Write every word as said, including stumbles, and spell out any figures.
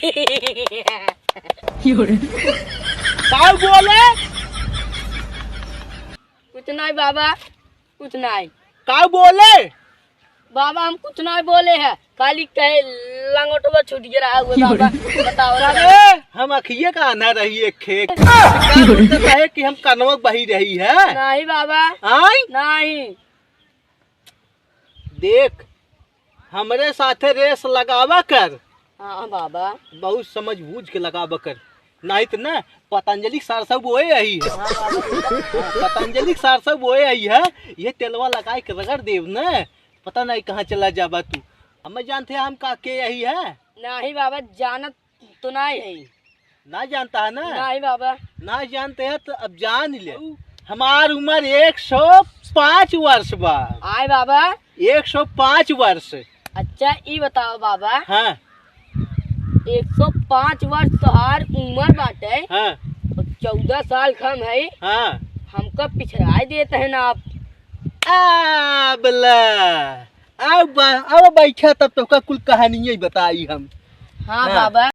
का बोले? कुछ नहीं बाबा, कुछ नहीं। का बोले? बाबा, हम कुछ नहीं बोले हैं, खाली कहे लंगोटवा छूट गया रहा हुआ। बाबा, बताओ। अरे, हम अखिए का आन्हा रही एक खेक। का बोलते रहे कि हम कनवा बही रही है? नहीं बाबा। आय? नहीं। देख, हमरे साथे रेस लगावा कर। हाँ बाबा। बहुत समझ बूझ के लगावा कर, नहीं तो ना पतंजलि के सरसों बोए आई है। हाँ बाबा। पतंजलि के सरसों बोए आई है, ये तेलवा लगाए के रगड़ देव ना, पता नहीं कहाँ चला जाबा तू। हमें जानते हैं हम का के आई है? नहीं बाबा, जानत तो नहीं है। ना जानता है ना? नहीं बाबा। ना जानते हैं तो अब जान ले। हमार उम्र एक सौ पाँच वर्ष बा। आय बाबा। एक सौ पाँच वर्ष। अच्छा, ई बताओ बाबा। हाँ। एक सौ पाँच वर्ष तोहार उम्र बाटे। हाँ। और चौदह साल कम है। हाँ। हमका पिछड़ाए देत है ना आप। आ, बला। आओ बा-, आओ बैठा, तब तोहका कुल कहानिये बताई हम। हाँ हाँ। बाबा।